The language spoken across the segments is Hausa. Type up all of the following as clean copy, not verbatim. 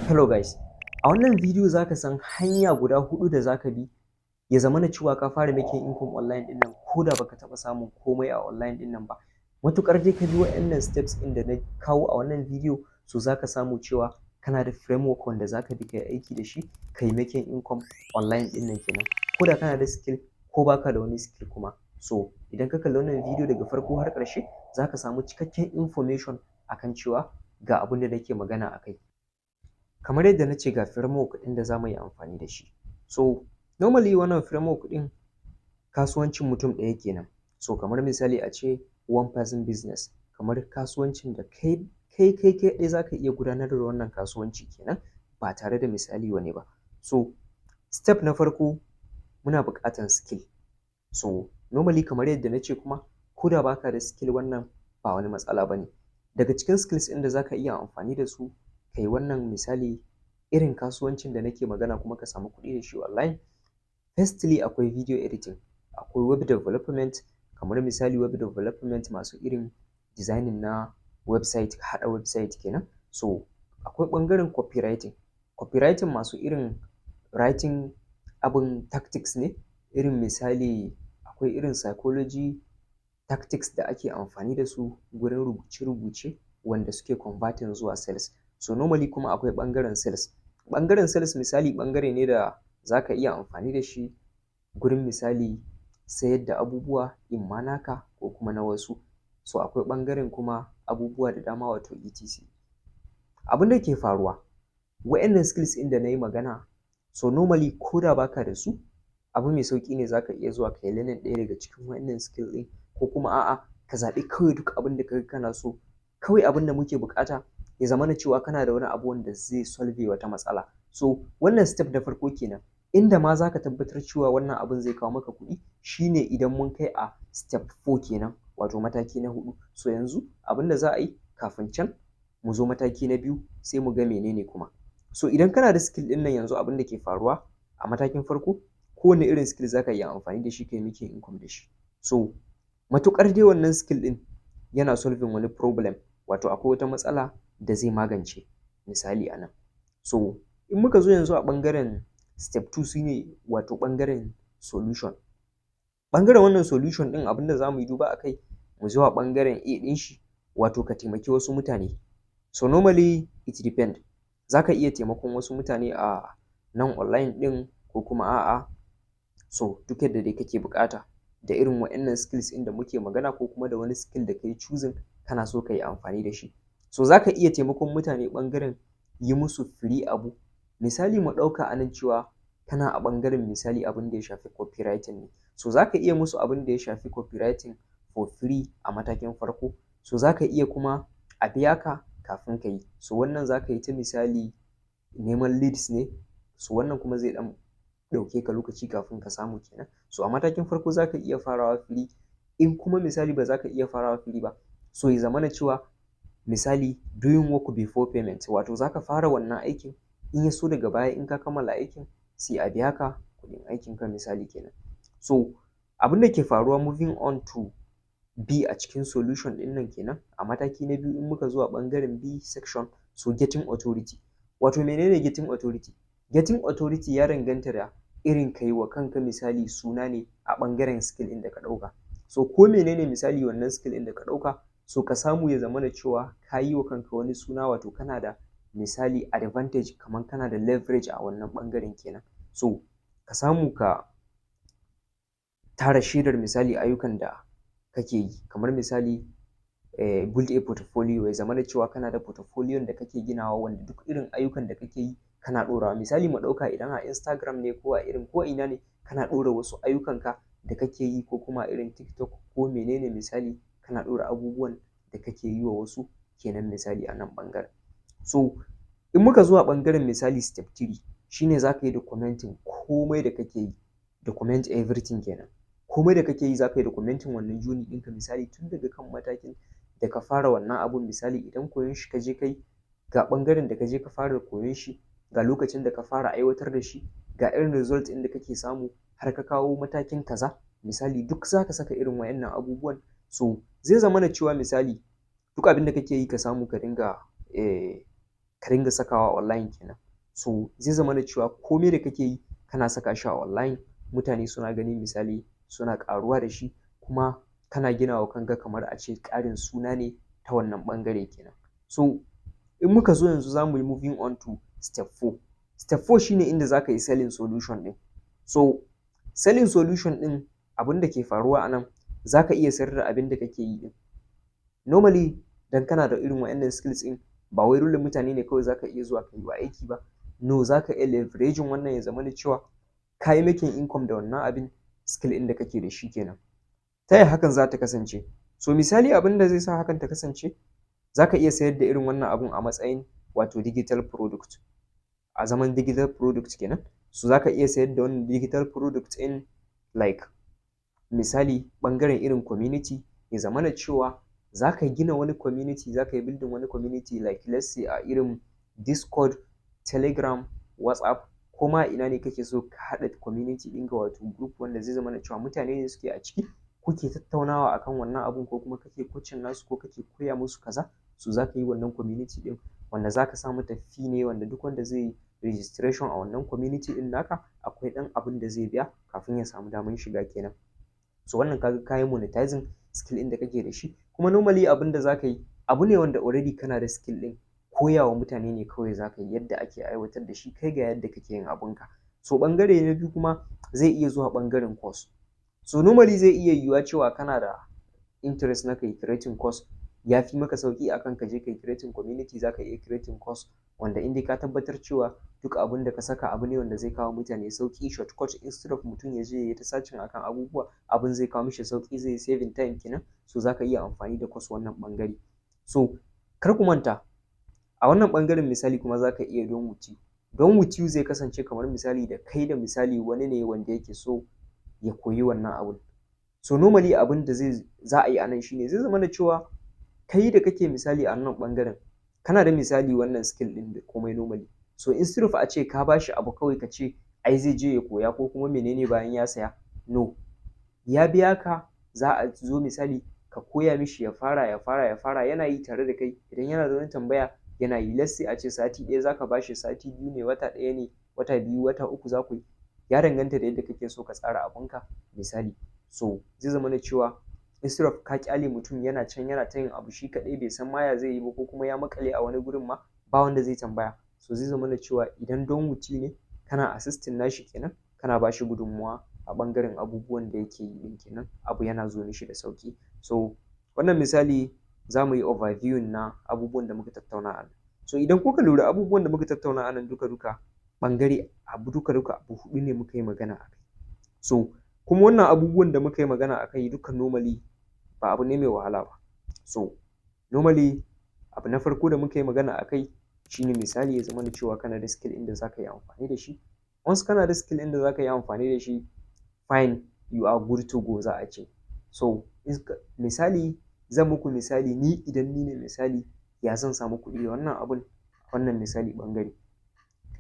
Hello guys, a wannan bidiyo za ka san hanya guda huɗu da za ka bi ya zamana cewa ka fara making income online ɗin nan, ko da baka taɓa samun komai a online ɗin nan ba. Matuƙar dai ka bi waɗannan steps ɗin da na kawo a wannan bidiyo, so za ka samu cewa kana da framework wanda za ka bi ka yi aiki da shi ka yi making income online ɗin nan kenan. Ko da kana da skill ko baka da wani skill kuma. So idan ka kalli wannan bidiyo daga farko har ƙarshe, za ka samu cikakken information akan cewa ga abin da nake magana a kai. Kamar yadda na ce, ga framework ɗin da za mu yi amfani da shi. So normally wannan framework ɗin kasuwancin mutum ɗaya kenan. So kamar misali a ce one person business, kamar kasuwancin da kai kaɗai za ka iya gudanar da wannan kasuwanci kenan, ba tare da misali wani ba. So step na farko, muna buƙatar skill. So normally, kamar yadda na ce kuma, ko da baka da skill, wannan ba wani matsala ba ne. Daga cikin skills ɗin da za ka iya amfani da su ka yi wannan misali irin kasuwancin da nake magana kuma ka samu kuɗi da shi online, firstly akwai video editing, akwai web development, kamar misali web development masu irin designing na website, haɗa website kenan. So akwai ɓangaren copywriting, copywriting masu irin writing abin tactics ne, irin misali akwai irin psychology tactics da ake amfani da su gurin rubuce-rubuce wanda suke converting zuwa sales. So normally kuma akwai ɓangaren sales. Ɓangaren sales misali ɓangare ne da za ka iya amfani da shi gurin misali sayar da abubuwa, imma naka ko kuma na wasu. So akwai ɓangaren kuma abubuwa da dama, wato etc. Abin da ke faruwa, waɗannan skills ɗin da na yi magana, so normally ko da baka da su, abu mai sauƙi ne, za ka iya zuwa ka yi learning ɗaya daga cikin waɗannan skill ɗin, ko kuma a'a, ka zaɓi kawai duk abin da ka ga kana so. Kawai abin da muke buƙata, ya zamana cewa kana da wani abu wanda zai solve wata matsala. So wannan step na farko kenan. Inda ma za ka tabbatar cewa wannan abun zai kawo maka kuɗi shine idan mun kai a step 4 kenan, wato mataki na huɗu. So yanzu abin da za a yi, kafin can mu zo mataki na biyu, sai mu ga menene kuma. So idan kana da skill ɗin nan yanzu, abin da ke faruwa a matakin farko, kowane irin skill za ka iya amfani da shi ka yi making income da shi. So matuƙar dai wannan skill ɗin yana solving wani problem, wato akwai wata matsala da zai magance misali a nan. So in muka zo yanzu a ɓangaren step 2, shine wato ɓangaren solution. Ɓangaren wannan solution ɗin, abin da za mu yi duba a kai, mu zuwa ɓangaren A ɗin shi, wato ka taimaki wasu mutane. So normally it depend. Za ka iya taimakon wasu mutane a nan online ɗin ko kuma a'a. So duk yadda dai kake buƙata da irin waɗannan skills ɗin da muke magana, ko kuma da wani skill da ka yi choosing kana so ka yi amfani da shi. So za ka iya taimakon mutane ɓangaren yi musu free abu. Misali, mu ɗauka a nan cewa kana a ɓangaren misali abin da ya shafi copywriting ne. So za ka iya musu abin da ya shafi copywriting for free a matakin farko. So za ka iya kuma a biya ka kafin ka yi. So wannan za ka yi ta misali neman leads ne, so wannan kuma zai ɗan ɗauke ka lokaci kafin ka samu kenan. So a matakin farko za ka iya farawa free. In kuma misali ba za ka iya farawa free ba, so ya zamana cewa misali doing work before payment, wato za ka fara wannan aikin, in ya so daga baya in ka kammala aikin sai a biya ka kuɗin aikinka misali kenan. So abin da ke faruwa, moving on to B a cikin solution ɗin nan kenan, a mataki na biyu, in muka zo a ɓangaren B section, so getting authority. Wato menene getting authority? Getting authority ya danganta da irin ka yi wa kanka misali suna ne a ɓangaren skill ɗin da ka ɗauka. So ko menene misali wannan skill ɗin da ka ɗauka, so ka samu ya zamana cewa ka yi wa kanka wani suna, wato kana da misali advantage, kamar kana da leverage a wannan ɓangaren kenan. So ka samu ka tara shaidar misali ayyukan da kake yi, kamar misali build a portfolio, ya zamana cewa kana da portfolio da kake ginawa wanda duk irin ayyukan da kake yi kana ɗorawa. Misali, mu ɗauka idan a Instagram ne ko a irin ko ina ne kana ɗora wasu ayyukanka da kake yi, ko kuma a irin TikTok ko menene, misali kana ɗora abubuwan da kake yi wa wasu kenan misali a nan ɓangaren. So in muka zo a ɓangaren misali step 3, shine za ka yi documenting komai da kake yi, document everything kenan. Komai da kake yi za ka yi documenting wannan journey ɗinka, misali tun daga kan matakin da ka fara wannan abun. Misali idan koyon shi ka je ka yi, ga ɓangaren da ka je ka fara koyon shi, ga lokacin da ka fara aiwatar da shi, ga irin result ɗin da kake samu har ka kawo matakin kaza. Misali duk za ka saka irin waɗannan abubuwan. So zai zamana cewa misali duk abin da kake yi, ka samu ka dinga Ka dinga sakawa online kenan. So zai zama da cewa komai da kake yi kana saka shi a online, mutane suna gani, misali suna ƙaruwa da shi, kuma kana gina wa kanka kamar a ce ƙarin suna ne ta wannan ɓangare kenan. So in muka zo yanzu, za mu yi moving on to step 4. Step 4 shine inda za ka yi selling solution ɗin. So selling solution ɗin, abin da ke faruwa a nan, za ka iya sayar da abin da kake yi ɗin. Normally, dan kana da irin wa'annan skills ɗin, ba wai dole mutane ne kawai za ka iya zuwa ka yi wa aiki ba. No, za ka iya leveraging wannan ya zama da cewa ka yi making income da wannan abin, skill ɗin da kake da shi kenan. Ta yaya hakan za ta kasance? So misali, abin da zai sa hakan ta kasance, za ka iya sayar da irin wannan abun a matsayin wato digital product, a zaman digital product kenan. So za ka iya sayar da wannan digital product in like misali ɓangaren irin community, ya zamana cewa za ka gina wani community, za ka yi building wani community, like let's say a irin Discord, Telegram, WhatsApp, ko ma ina ne kake so ka haɗa community ɗinka, wato group wanda zai zamana cewa mutane ne suke a ciki, kuke tattaunawa akan wannan abun, ko kuma kake coaching nasu, ko kake koya musu kaza. So za ka yi wannan community ɗin wanda za ka sa mata fee ne, wanda duk wanda zai yi registration a wannan community ɗin naka, akwai ɗan abin da zai biya kafin ya samu damar shiga kenan. So wannan kaga ka yi monetizing skill ɗin da kake da shi. Kuma normally abin da za ka yi, abu ne wanda already kana da skill ɗin, koya wa mutane ne kawai za ka yi yadda ake aiwatar da shi, kai ga yadda kake yin abunka. So ɓangare na biyu kuma zai iya zuwa ɓangaren course. So normally zai iya yiwuwa cewa kana da interest na kai creating course, ya fi maka sauƙi akan ka je kai creating community. Za ka iya creating course wanda in dai ka tabbatar cewa duk abin da ka saka abu ne wanda zai kawo mutane sauƙi, shortcut, instead of mutum ya je ya yi ta searching akan abubuwa, abin zai kawo mishi sauƙi, zai saving time kenan. So za ka iya amfani da course wannan ɓangare. So kar ku manta, a wannan ɓangaren misali kuma za ka iya done with you. Done with you zai kasance kamar misali da kai da misali wani ne wanda yake so ya koyi wannan abun. So normally abin da zai za a yi a nan shine, zai zama da cewa kai da kake misali a nan ɓangaren kana da misali wannan skill ɗin da komai normally. So instead of a ce ka bashi abu kawai ka ce ai zai je ya koya ko kuma menene bayan ya saya, no, ya biya ka, za a zo misali ka koya mishi, ya fara, ya fara, ya fara, yana yi tare da kai. Idan yana da wani tambaya yana yi. Let's say a ce sati 1 zaka bashi, sati 2 ne, wata 1 ne, wata 2, wata 3 za ku yi, ya danganta da yadda kake so ka tsara abunka misali. So zai zama na cewa instead of ka kyale mutum yana can yana ta yin abu shi kaɗai, bai san ma ya zai yi ba, ko kuma ya maƙale a wani gurin ma ba wanda zai tambaya. So zai zama na cewa idan done with you ne, kana assisting nashi kenan, kana ba shi gudunmuwa a ɓangaren abubuwan da yake yi ɗin kenan, abu yana zo mishi da sauƙi. So wannan misali za mu yi overview na abubuwan da muka tattauna a nan. So idan kuka lura, abubuwan da muka tattauna a nan duka duka ɓangare abu duka duka abu huɗu ne muka yi magana a kai. So kuma wannan abubuwan da muka yi magana a kai duka normally ba abu ne mai wahala ba. So normally abu na farko da muka yi magana a kai shine misali ya zamana cewa kana da skill ɗin da za ka yi amfani da shi. Once kana da skill ɗin da za ka yi amfani da shi, fine, you are good to go za a ce. So misali zan muku misali, ni idan ni ne misali, ya zan samu kuɗi da wannan abun? Wannan misali ɓangare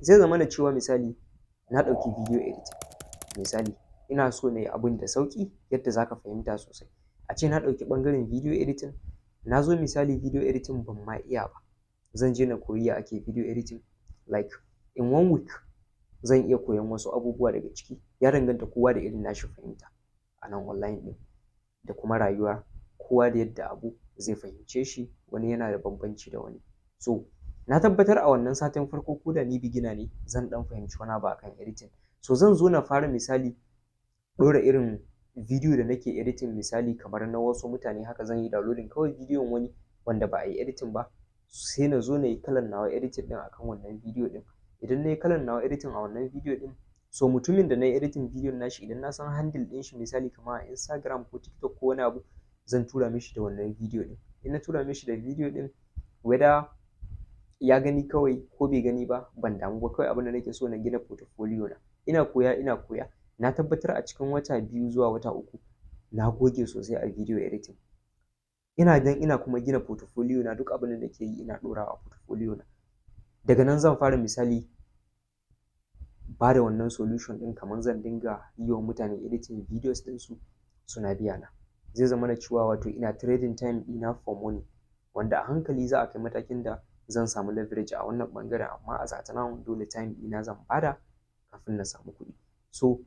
zai zamana cewa misali na ɗauki video editing. Misali ina so na yi abun da sauƙi yadda za ka fahimta sosai. A ce na ɗauki ɓangaren video editing, na zo misali video editing ban ma iya ba, zan je na koyi ya ake video editing. Like in one week zan iya koyon wasu abubuwa daga ciki. Ya danganta kowa da irin nashi fahimta a nan online ɗin da kuma rayuwa, kowa da yadda abu zai fahimce shi, wani yana da bambanci da wani. So na tabbatar a wannan satin farko, ko da ni beginner ne, zan ɗan fahimci wani abu akan editing. So zan zo na fara misali ɗora irin video da nake editing, misali kamar na wasu mutane haka, zan yi downloading kawai bidiyon wani wanda ba a yi editing ba, sai na zo na yi kalan nawa editing ɗin akan wannan bidiyo ɗin. Idan na yi kalan nawa editing a wannan bidiyo ɗin, so mutumin da na yi editing bidiyon nashi, idan na san handle ɗin shi, misali kamar a Instagram ko TikTok ko wani abu, zan tura mishi da wannan bidiyo ɗin. In na tura mishi da bidiyo ɗin, whether ya gani kawai ko bai gani ba, ban damu ba. Kawai abin da nake so na gina portfolio na. Ina koya, ina koya, na tabbatar a cikin wata 2 zuwa wata 3 na goge sosai a video editing. Ina nan ina kuma gina portfolio na, duk abin da nake yi ina ɗorawa a portfolio na. Daga nan zan fara misali ba da wannan solution ɗin, kamar zan dinga yi wa mutane editing videos ɗinsu suna biya na. Zai zama na cewa wato ina trading time ɗina for money, wanda a hankali za a kai matakin da Zan samu leverage a wannan ɓangaren, amma as at now dole time ɗina zan bada kafin na samu kuɗi. So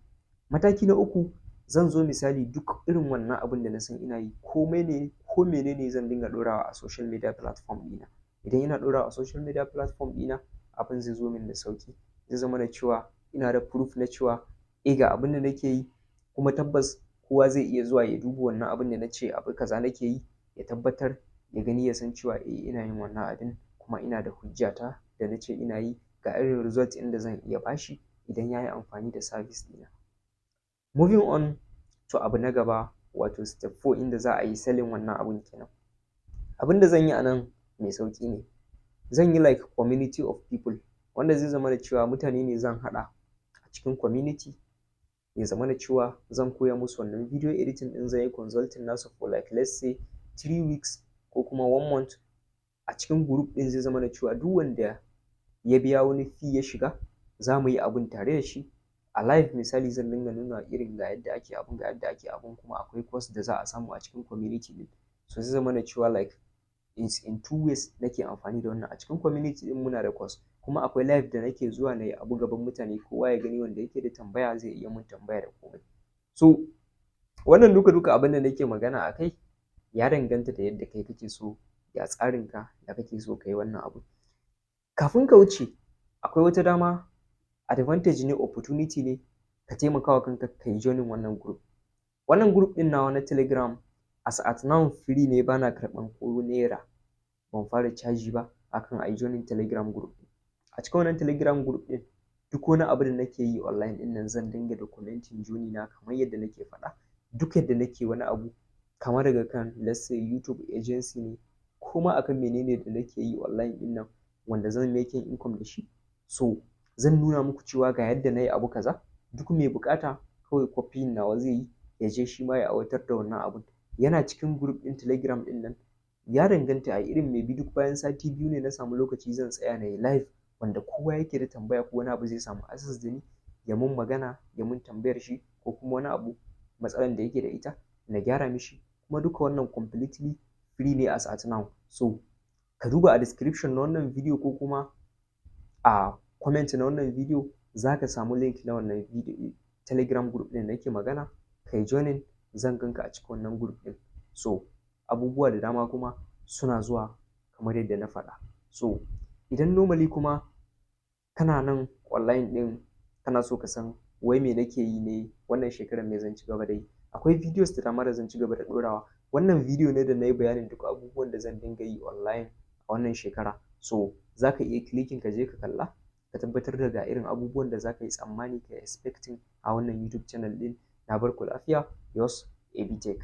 mataki na uku, zan zo misali duk irin wannan abun da na san ina yi, komai ne ko menene, zan dinga ɗorawa a social media platform ɗina. Idan ina ɗorawa a social media platform ɗina, abin zai zo min da sauƙi. Zai zama da cewa ina da proof na cewa eh, ga abin da nake yi, kuma tabbas kowa zai iya zuwa ya duba wannan abin da na ce abu kaza nake yi, ya tabbatar, ya gani, ya san cewa eh, ina yin wannan abin, kuma ina da hujjata da na ce ina yi, ga irin result ɗin da zan iya bashi idan ya yi amfani da service ɗina. Moving on to abu na gaba, wato step 4, inda za a yi selling wannan abun kenan. Abin da zan yi a nan mai sauƙi ne. Zan yi like community of people, wanda zai zama da cewa mutane ne zan haɗa a cikin community, ya zama da cewa zan koya musu wannan video editing ɗin. Zan yi consulting nasu for like, let's say, 3 weeks ko kuma one month a cikin group ɗin. Zai zama da cewa duk wanda ya biya wani fee ya shiga, za mu yi abun tare da shi a live. Misali, zan dinga nuna irin ga yadda ake abun, ga yadda ake abun, kuma akwai course da za a samu a cikin community ɗin. So zai zama da cewa like it's in two ways nake amfani da wannan. A cikin community ɗin muna da course, kuma akwai live da nake zuwa na yi abu gaban mutane, kowa ya gani. Wanda yake da tambaya zai iya mun tambaya da komai. So wannan duka duka abin da nake magana a kai ya danganta da yadda kai kake so, ya tsarinka, ya kake so ka yi wannan abu. Kafin ka wuce, akwai wata dama, advantage ne, opportunity ne, ka taimaka wa kanka ka yi joining wannan group. Wannan group ɗin nawa na Telegram, as at now free ne, bana karɓan ko naira, ban fara caji ba akan a yi joining Telegram group. A cikin wannan Telegram group ɗin, duk wani abu da nake yi online ɗin nan, zan dinga documenting journey na kamar yadda nake faɗa. Duk yadda nake wani abu, kamar daga kan, let's say, YouTube agency ne, ko ma akan menene da nake yi online ɗin nan wanda zan making income da shi, so zan nuna muku cewa ga yadda na yi abu kaza. Duk mai buƙata kawai copying nawa zai yi, ya je shi ma ya aiwatar da wannan abun. Yana cikin group ɗin Telegram ɗin nan. Ya danganta a irin maybe duk bayan sati 2 ne na samu lokaci, zan tsaya na yi live, wanda kowa yake da tambaya ko wani abu zai samu access da ni, ya mun magana, ya mun tambayar shi, ko kuma wani abu, matsalan da yake da ita, na gyara mishi. Kuma duka wannan completely free ne as at now. So ka duba a description na wannan video ko kuma a comment na wannan video, za ka samu link na wannan video Telegram group ɗin da nake magana. Kai joining, zan ganka a cikin wannan group ɗin. So abubuwa da dama kuma suna zuwa kamar yadda na faɗa. So idan normally kuma kana nan online ɗin, kana so ka san wai me nake yi ne wannan shekarar, me zan ci gaba da yi, akwai videos da dama da zan ci gaba da ɗorawa. Wannan video ne da na yi bayanin duk abubuwan da zan dinga yi online a wannan shekara. So za ka iya clicking ka je ka kalla, ka tabbatar da ga irin abubuwan da za ka yi tsammani, ka yi expecting a wannan YouTube channel ɗin. Na bar ku lafiya. Yours, AB Tech.